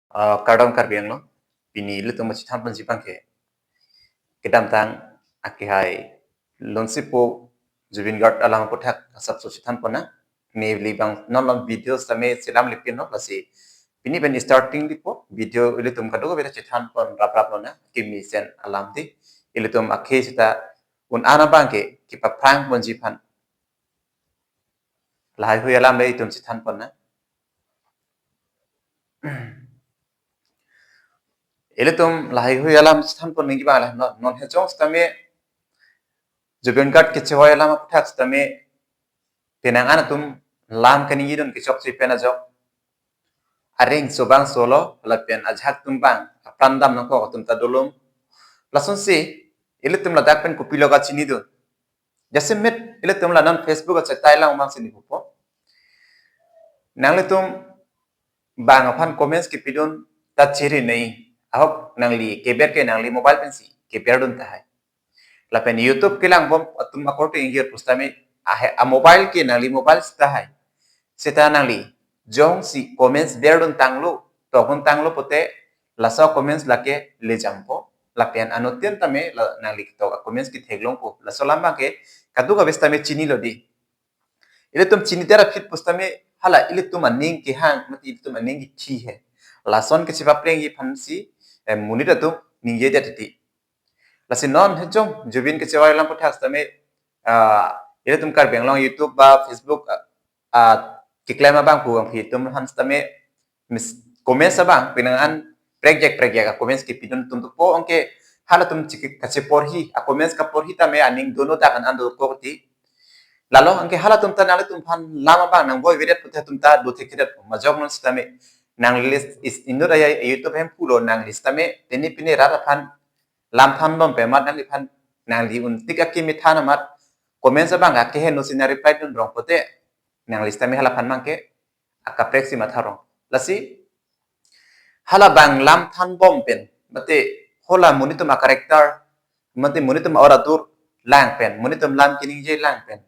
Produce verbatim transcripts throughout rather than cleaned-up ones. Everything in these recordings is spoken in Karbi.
Ah, kardom Karbi Anglong, pini ilitum chethan ponji abangke kedamtang akehai Lonsipo Zubeen Garg alam aphuthak asapso chethan ponnang. Neli abang non non video sitame chelam lipin lo, lasi pini pen starting lipo video ilitum kadokave ta chethan pon raprap lonang, kimi sen alam di. Ilitum akhei seta un-an abangke kepaphrang ponji aphan lahaihui alam le itum chethan ponnang. Ilitum lahaihui alam chethan pon ningje abang la non, non hejong sitame Zubeen Garg kechevoi alam aphuthak sitame penang an atum lam kaningjedun kechokche pen ajok, areng so bangso lo, lapen ajahak atum abang apran dam nangkok atum ta dolo. Lasonsi ilitum ladak pen kopilo kachinidun? Jasemet ilitum la non Facebook achetai lang abangsi nipupo. Nanglitum bang aphan comments kepidun ta chiri nei. Ahok nangli keber ke nangli mobile pensi keberdun tahai. Lapen YouTube kelangbom atum akorte ingjir pusitame ahe a mobile ke nangli mobile si tahai. Seta nangli jongsi comments berdun tanglo, tokdun tanglo pote laso comments lake lejampo. Lapen anuttin tame la nangli ketok a comments ketheklongpo. Laso alam abangke kadokave sitame chinilo di. Ilitum chini tera phit pusitame hala ilitum aning kehang, mati ilitum aning kethi he. Lason kechepaprengji aphansi, eh, monit atum ningjedet titi. Lasi non hejong Zubeen kechevoi alam aphuthak sitame, ah, ilitum Karbi Anglong YouTube ba Facebook, ah, ah, keklem abang pu abang phi atum aphan sitame mis comments abang penang an prekjak prekjak a comments kepidun atum dopo, anke halatum chiki kacheporhi, a comments kaporhi tame aning dono dak an an dokok ti. Lalo anke halatum ta nanglitum aphan lam abang nangvoi avedet pute atum ta do thekthedet majok non sitame nangli is inut aya YouTube hem pulo nangli sitame teni pini rat aphan lam thanbom pe amat nangliphan nangli un tik akimi than amat comments abang akeheno si nang reply dun rong pote nangli sitame halaphan abangke akaprek si matha rong. Lasi hala abang lam thanbom pen, mate hala monit atum a character, mate monit atum a oratur lang pen, monit atum lam keningje lang pen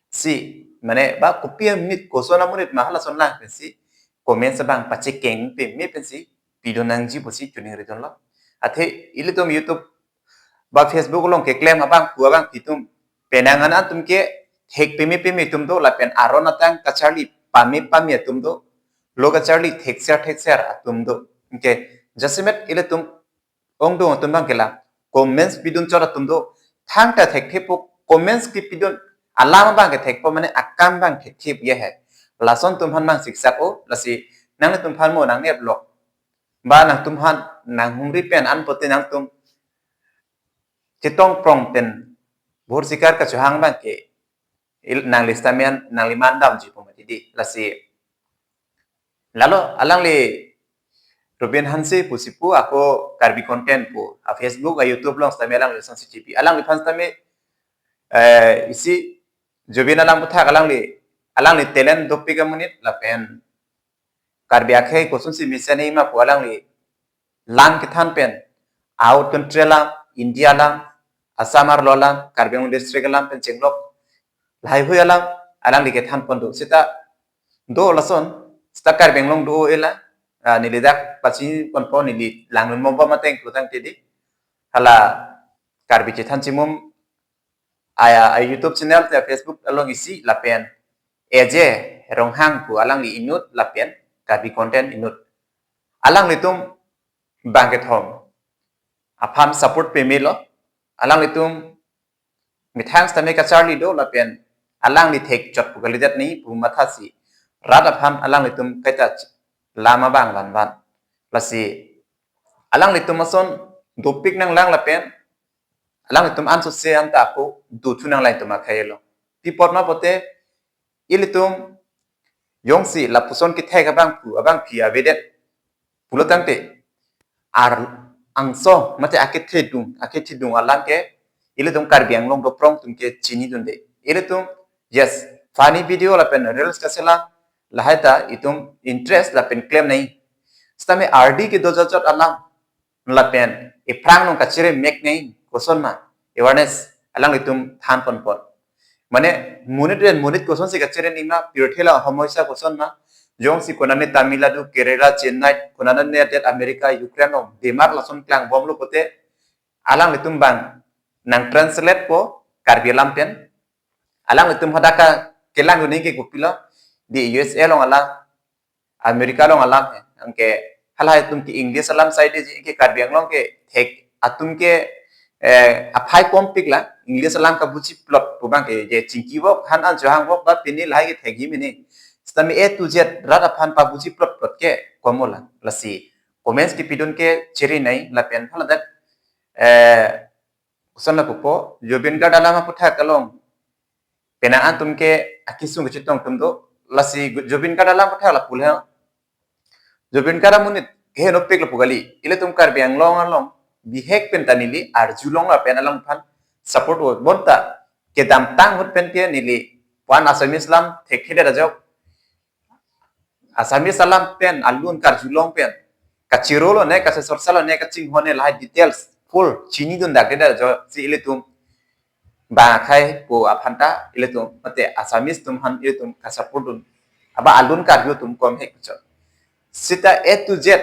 si, mane ba kopi amonit koson amonit ma halason lang pensi comments abang pachekeng peme pensi pidun nangji pusi choningridunlo. Athe ilitum YouTube ba Facebook along keklem abang pu abang phi atum penang an atum ke thek peme peme atum do, lapen aron atang kacharli pame pame atum do, lo kacharli thekser thekser atum do. Anke jasemet ilitum ongdung atum abangke la comments pidun chot atum do, thangta thekthepo, comments kepidun alam abangke thekpo, mane akam abang thekthep ye he. Lason atum aphan mang siksak o, lasi nanglitum aphan mo nangnep lok ba nangtum aphan nanghumri pen an pote nangtum chetong prong pen bhur sikar kachohang abangke il nangli sitame an nangli mandamji pu mati di. Lasi lalo alangli Robin Hanse pusi pu ako Karbi Content pu a Facebook a YouTube along sitame alangli lasonsi chipi. Alangliphan sitame, eh, isi Zubeen alam aphuthak alangli, alangli talent dopik amonit lapen Karbi akhei kosonsi mesen ma pu alangli lam kethan pen out country alam, India alam, Assam arlo alam, Karbi Anglong district alam pen chenglok lahaihui alam alangli kethan pon do. Seta do lason, seta Karbi Anglong do ela, ah, neli dak pachini ponpo, neli langdun bomba mateng klutang tidi. Hala Karbi Chethan Chimum aya a YouTube channel te Facebook along isi lapen Eje Ronghang pu alangli inut lapen Karbi Content inut. Alanglitum bangkethom aphan support pemelo. Alanglitum methang sitame kacharli do lapen alangli thek chot pu kalidet ni pu mathasi rat aphan alanglitum kaita lam abang vanvan. Lasi alanglitum ason dopik nanglang lapen alanglitum ansose anta ako dothu nanglang itum akhei lo. Pi apot ma pote ilitum jongsi lapuson kethek abang pu abang phi avedet pulo tangte ar angso mate akethedung, akethedung alam ke ilitum Karbi Anglong doprong atum ke chinidunde. Ilitum, yes, funny video lapen reels kaselam lahai ta itum interest lapen klem nei. Sitame ardi kedo jotjot alam lapen ephrang along kachere mek nei, koson ma, awareness alanglitum than ponpon. Mane monit ren monit kosonsi kachere nei ma, pirthe la homoisa koson ma, Jongsi konane Tamil Nadu, Kerala, Chennai, konane adet America, Ukraine along, bemar lason klangbomlo pote, alanglitum bang nang translate po Karbi alam pen. Alanglitum hadak kelang dun ke kopilo, di U S A along alam, America along alam, anke halahai atum ke English alam side ji ke Karbi Anglong ke thek atum ke, eh, aphai kompik la, English alam kabuji plot pu bang ke je chingki vok han an johang vok ba pini lahai ke thek him ini. Sitame A to Z rat aphan pabuji plot plot ke komola. Lasi comments kepidun ke chiri nai lapen haladak, eh, koson la pupo, Zubeen Garg alam aputhak along penang atum ke akisung kechetong atum do, lasi Zubeen Garg alam aputhak la pulhe. Zubeen Garg amonit kehenopik lapu kali, ilitum Karbi Anglong along bihek pen ta neli arjulong lapen alangphan support vo bonta kedamtang ahut pen ke neli pu-an Assamese alam thekthedet ajok, Assamese alam pen alun karjulong pen kachirolo ne, kasesorsalo ne, kachinghon ne lahai details full chinidun dakdedet ajok si ilitum bang akhai pu aphanta ilitum mate Assamese atum han ilitum kasupport dun, aba alun karju atum kom hek chot. Sita A to Z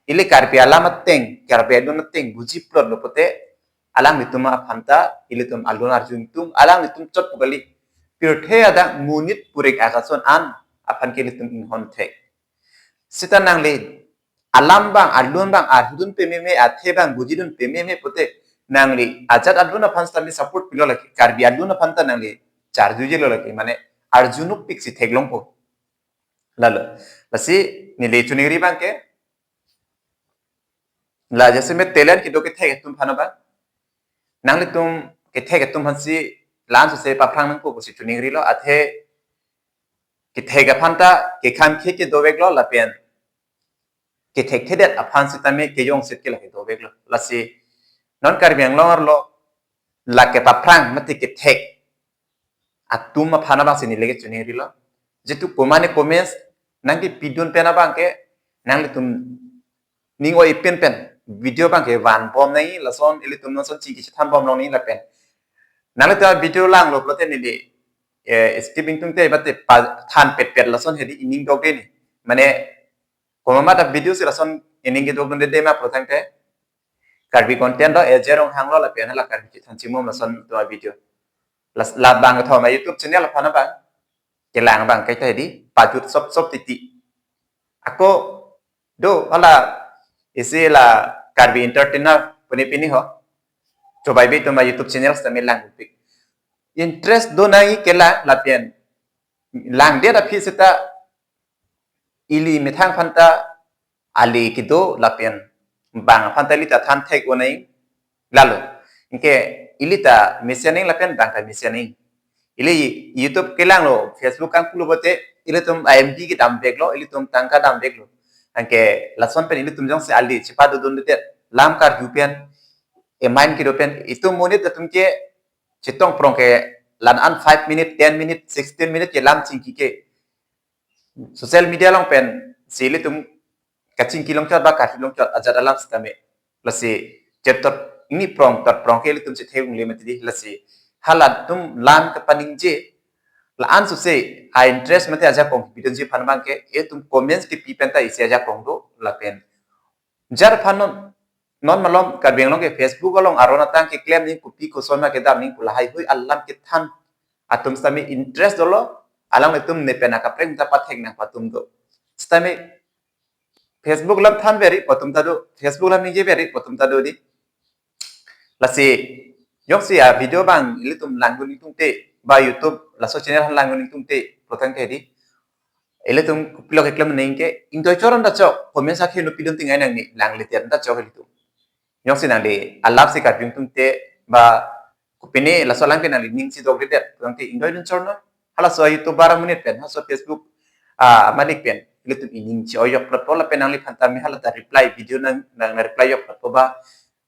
ili Karbi alam ateng, Karbi alun ateng buji plotlo pote, alanglitum aphanta ilitum alun arju ingtung, alanglitum chot pu kali, pirthe adak monit purik akason an aphan ke ilitum inghon thek. Sita nangli alam bang, alun bang arjudun pememe, athe bang bujidun pememe pote, nangli ajat alun aphan sitame support pilo lake, Karbi alun aphanta nangli charjujelo lake, mane arjunopik si theklongpo. Lalo, lasi neli chuningri bang ke, la jasemet talent kedo kethek atum aphan abang, nanglitum kethek atum aphansi la-an sose paphrang nangpo pusi chuningrilo, athe kethek aphanta kekhang kheke doveklo lapen kethekthedet aphan sitame kejongsit ke lake doveklo. Lasi non Karbi Anglong arlo lake paphrang mate kethek atum aphan abangsi neli ke chuningrilo. Jitu komane comments nangkepidun pen abang ke nanglitum ning oi pen pen video abang ke vanbom nai, lason ilitum non son chingki chethanbomlong nai lapen. Nanglitum video langlo pulote neli, eh, skip ingtungte mate pa than petpet lason hedi ining dokde ni. Mane komat a video si lason ining kedokdunde ma pulo tangte Karbi content lo, eh, Jerong Hanglo lapen hala Karbi chethan chimum lason atum avideo. Las, la bang thoma YouTube channel aphan abang kelang abang kaita hedi pajut sop sop titi. Ako do hala isi la Karbi Entertainer puni pini ho. Chobai bi atum a YouTube channel sitame langpik. Interest do nangji kelang lapen langdet aphi sita ili methang aphanta ali kedo lapen bang aphanta ili ta than thek-o nai, lalo. Anke ili ta mesen nang lapen bang ta mesen nang. Ili YouTube kelanglo, Facebook kangpulo pote ilitum I M P kedam veklo, ilitum tangka dam veklo. Anke lason pen ilitum jongsi ali chepadodundet, lam karju pen, emain kedo pen, itum monit atum ke chetong prong ke la-an five minute, ten minute, sixteen minute ke lam chingki ke social media along pensi ilitum kachingki longchot ba karju longchot ajat alam sitame. Lasi chetong ini prong tot prong ke ilitum chethe ungle mati di, lasi halatum lam kapaningje la-an sose a interest mate ajakong pidunji aphan abang ke itum comments kepi penta isi ajakong do lapen jar aphan non, non malom Karbi Anglong ke Facebook along aron atang keklem nang, kopi koson ma kedam nang pu lahai hui alam kethan atum sitame interest dolo, alanglitum ne pen akaprek ta pathek nang pu atum do. Sitame Facebook alam than veri pu atum ta do, Facebook alam ningje veri pu atum ta do di. Lasi jongsi a video abang ilitum langdun ingtungte ba YouTube laso channel aphan langdun ingtungte pulo tangte di, ilitum kopilo keklem nang ke ingtoi choron ta chok, comments akheno pidun tingai nang ni, langle tian ta chok ilitum. Jongsi nangli alap si Karbi ingtungte ba kopine laso alam ke nangli ning si dokdedet, pulo tangte ingtoi dun chornon. Halaso YouTuber amonit pen, halaso Facebook, ah, malik pen ilitum ining chi-oi jokplotpo lapen nangliphan tame hala ta reply video nang, nang reply jokplotpo ba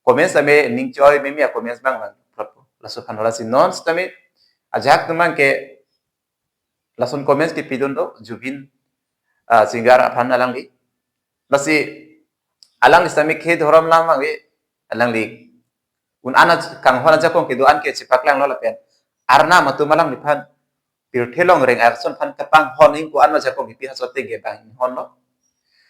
comments tame ning chi-oi meme a comments bang langplotpo. Laso aphan lasi non sitame ajahak atum abang ke lason comments kepidun do, Zubeen, ah, singer aphan alangli. Lasi alangli sitame khei dhorom lam abang ke alangli un-an kanghon ajakong kedo-an ke chepaklanglo lapen arnam atum alangliphan pirthe along reng ason aphan kapanghon ingko anma jakong kipi halaso ateng ke bang honlo.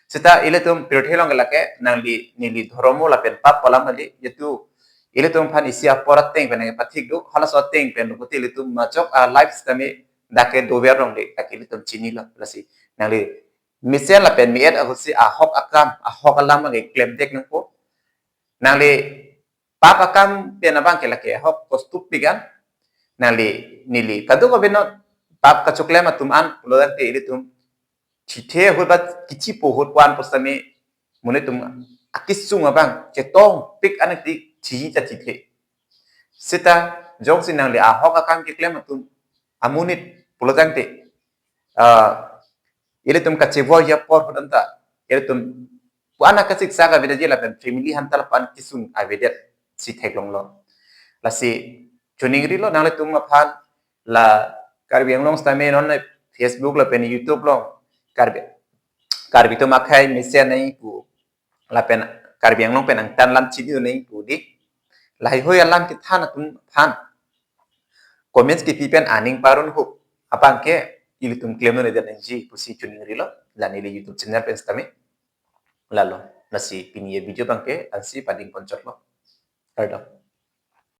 Seta ilitum pirthe along ke lake nangli neli dhormo lapen pap alam kali, jitu ilitum aphan isi apor ateng pen nangpathik do, halaso ateng pen kuti ilitum majok a life sitame dak ke dover longle, dak ke ilitum chinilo. Lasi nangli mesen lapen mi-et ahutsi ahok akam, ahok alam ke klemdek nangpo. Nangli pap akam pen abang ke lake ahok kostupik an. Nangli neli kadokave non pap kachoklem atum an pulo tangte ilitum chithe ahut ba kichipo ahut pu-an pusitame monit atum akesung abang chetongpik an ti chihi ta chithe. Seta jongsi nangli ahok akam keklem atum amonit pulo tangte, ah, ilitum kachevoi apor ahut anta ilitum pu-an akasiksak avedet lapen family aphan ta lapu-an kesung avedet si theklonglo. Lasi choningrilo nanglitum aphan, la Karbi Anglong sitame non Facebook lapen YouTube along Karbi, Karbi atum akhei mesen nangji pu lapen Karbi Anglong pen angtan alam chini nangji pu di, laheihui alam kethan atum aphan comments kipi pen aning parun hup abang ke ilitum klemdunde nangji pusi choningrilo, la neli YouTube channel pen sitame. Lalo, lasi pini a-video abang ke ansi padingpon chotlo. Kardom.